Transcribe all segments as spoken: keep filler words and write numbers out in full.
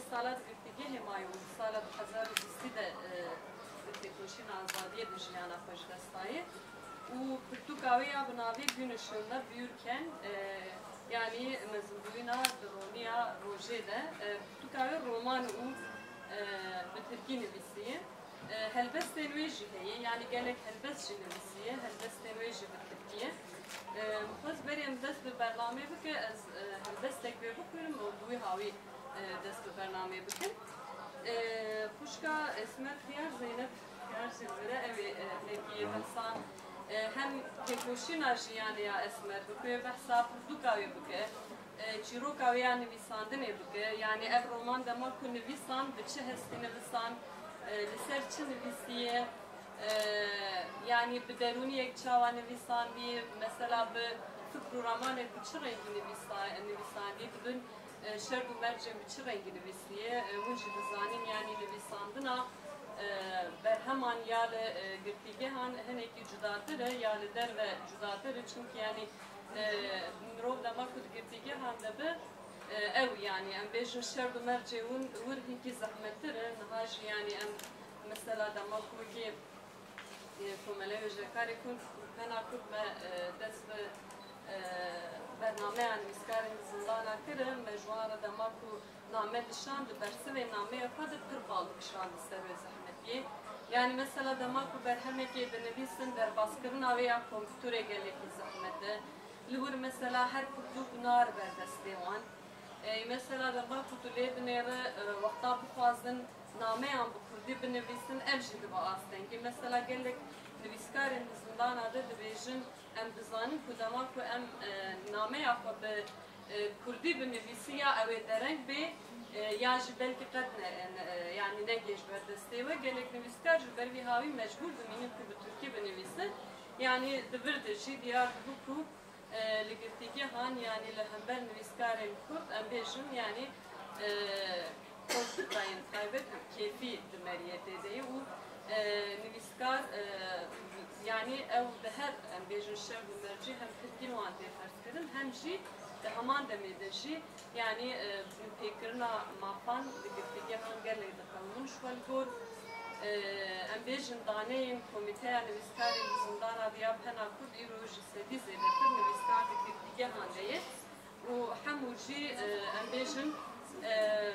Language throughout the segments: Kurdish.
Sala di girtîgehê maye û sala du hezar û bîstî de, e, bi têkoşîna azadiyê de jiyana xwe ji dest daye û pirtûka wê ya bi navê Gün ışığında büyürken, e, yanî mezinbûyîna di roniya rojê de, e, pirtûka wê roman û, e, bi tirkî nivîsiye. E, helbestên wê jî heye, yanî gelek helbest jî nivîsiye, helbestên wê jî bi tirkî ye. E, min xwest berê em dest bi bernameyê bike, ez, e, helbestek wê bixwînim û bi wî hawî, e, dest bi bernameyê bikim. E, xwişka Esmer Xiyar, Zeynep Xiyar jî li vir e, ew ê, e, hinekî behsa, e, hem têkoşîna jiyanê ya Esmer bike, behsa pirtûka wê bike, e, çîroka wê ya nivîsandinê bike. Yanî ev roman dema ku nivîsand, bi çi hestî nivisan, e, li ser çi nivîsiye, e, yanî bi derûniyek çawa nivîsandî, mesela bi fikr û ramanê bi çi rengî nivîsa-, nivîsandî, di bin, e, şerd û mercên bi çi rengî nivîsiye, e, hûn jî dizanîn, yanî nivîsandina, e, berheman ya li, e, girtîgehan hinekî cudatir e, ya li derve cudatir e, çimkî yanî E, mirov dema ku di girtîgehan de be, e, ew, yanî em bêjin şerd û mercê hûn wir hinkî zehmettir e. Niha jî yanî em mesela dema ku wekî, e, komeleya wêjekarê Kurd, pena Kurd me, e, dest bi, e, bernameya nivîskarên di zindana kir e. Me ji wan re dema ku name dişand, di bersivê nameyê xwe de pir bal dikişand li ser wê zehmetiyê. Yanî mesela dema ku berhemekê dinivîsin, derbaskirina wê ya kompûterê gelekî zehmet e. Li wir mesela her pirtûk naribe destê wan. Ê, mesela dema ku tu lê dinêre, e, wexta bixwazin nameyan bi kurdî binivîsin, ev jî dibe astengî. Mesela gelek nivîskarên di zindana de dibêjin, em dizanin ku dema ku em, e, nameya xwe bi, e, kurdî binivîsî, ya ew ê dereng bê, e, ya jî belkî qet ne, ne, e, yanî neke ji ber destê we. Gelek nivîskar ji ber vî hawî mecbûr dimînin ku bi tirkî binivîsin. Yanî di vir de jî diyar dibû ku, e, li girtîgehan, yanî li hember nivîskarên kurd, em bêjin, yanî, e, politikayên taybet û kêfî di meriyetê de ye û, e, nivîskar, e, yanî ew di her, em bêjin, şerd û mercê hem tirkî li wan tê ferzkirin, hem jî di heman demê de jî, yanî, e, binpêkirina mafan di girtîgehan gelek diqewimin ji xwe li gor, e, em bêjin, daneyên Komîteya Nivîskarên di zindana de ya Pena Kurd îro ji sedî zêdetir nivîskar di girtîgehan de ye. Û hemû jî, e, em bêjin, e,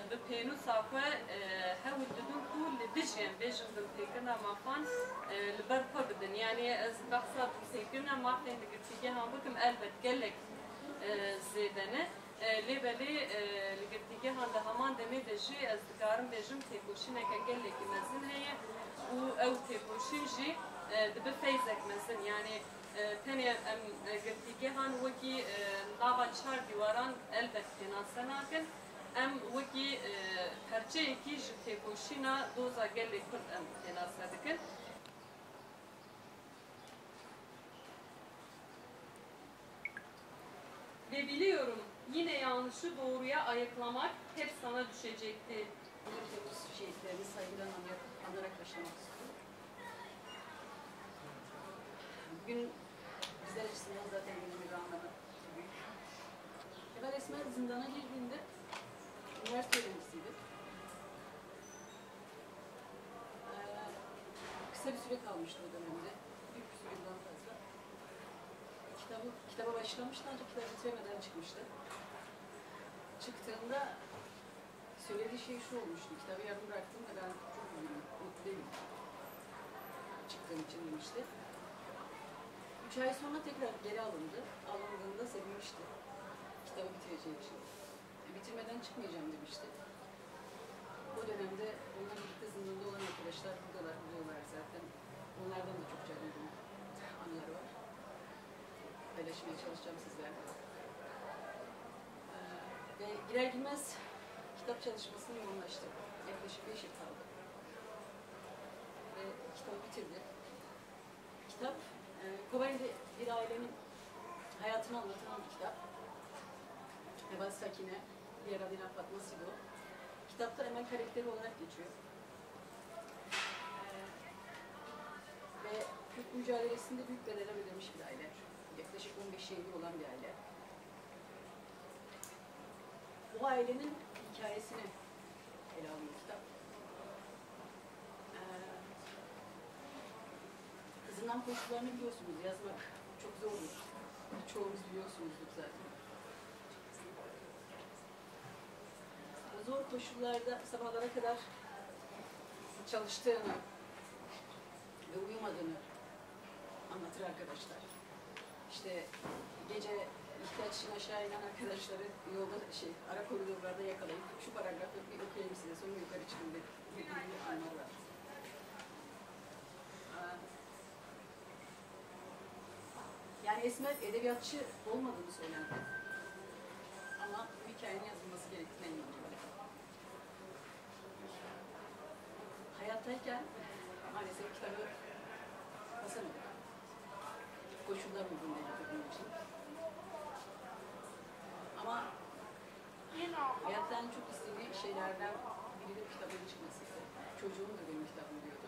bi pênûsa xwe, e, hewl didin ku li dijî, em bêjin, binpêkirina mafan, e, li ber xwe bidin. Yanî ez behsa binpêkirina mafên li girtîgehan bikim, elbet gelek, e, zêde ne. E, lê belê, e, li girtîgehan di heman demê de jî ez dikarim bêjim têkoşîneke gelekî mezin heye û ew têkoşîn jî, e, dibe feyzek mezin. Yanî, e, tenê em, e, girtîgehan wekî, e, nava çar dîwaran elbet pênase nakin. Em wekî, e, perçeyekî ji têkoşîna doza gelê Kurd em pênase dikin. Ve biliyorum, yine yanlışı doğruya ayıklamak hep sana düşecekti. Bunları temiz şehitlerini saygıyla anarak, anarak başlamak istiyorum. Bugün bizler açısından zaten önemli bir anlamı büyük. Kemal Esmer zindana girdiğinde üniversite öğrencisiydi. Ee, kısa bir süre kalmıştı o dönemde. Bir küsur yıldan fazla. Kitabı, kitaba başlamıştı ancak kitabı bitiremeden çıkmıştı. Çıktığında söylediği şey şu olmuştu: "Kitabı yarım bıraktım ve ben çok üzgünüm, mutlu değilim. Çıktığım için," demişti. Üç ay sonra tekrar geri alındı. Alındığında sevinmişti. Kitabı bitireceği için. "Bitirmeden çıkmayacağım," demişti. O dönemde onunla birlikte zindanda olan arkadaşlar buradalar, biliyorlar zaten. Onlardan da çok canlı anılar var. Paylaşmaya çalışacağım sizlerle. Ee, ve girer girmez kitap çalışmasını yoğunlaştırdı. Yaklaşık beş yıl kaldı. Ve kitabı bitirdi. Kitap, e, Kobaeli bir ailenin hayatını anlatan bir kitap. Heval Sakine, diğer adıyla Fatma Sido. Kitapta Emel karakteri olarak geçiyor. E, ve Kürt mücadelesinde büyük bedeller ödemiş bir aile. Yaklaşık on beş şehidi olan bir aile. Bu ailenin hikayesini ele alıyor kitap. Ee, Zindan koşullarını biliyorsunuz, yazmak çok zordur. Çoğunuz biliyorsunuzdur zaten. Bu zor koşullarda sabahlara kadar çalıştığını ve uyumadığını anlatır arkadaşlar. İşte gece ihtiyaç için aşağı inen arkadaşları yolda, şey, ara koridorlarda yakalayıp "şu paragrafı bir okuyayım size, sonra yukarı çıkın" dediği anlar var. Aa, Yani Esmer edebiyatçı olmadığını söylendi. Ama bu hikayenin yazılması gerektiğine inanıyorum. Hayattayken maalesef kitabı basamadım. Koşullar uygun değil benim için. Ama hayatta en çok istediği şeylerden biri de kitabın çıkmasıydı. Çocuğum da benim kitabım diyordu.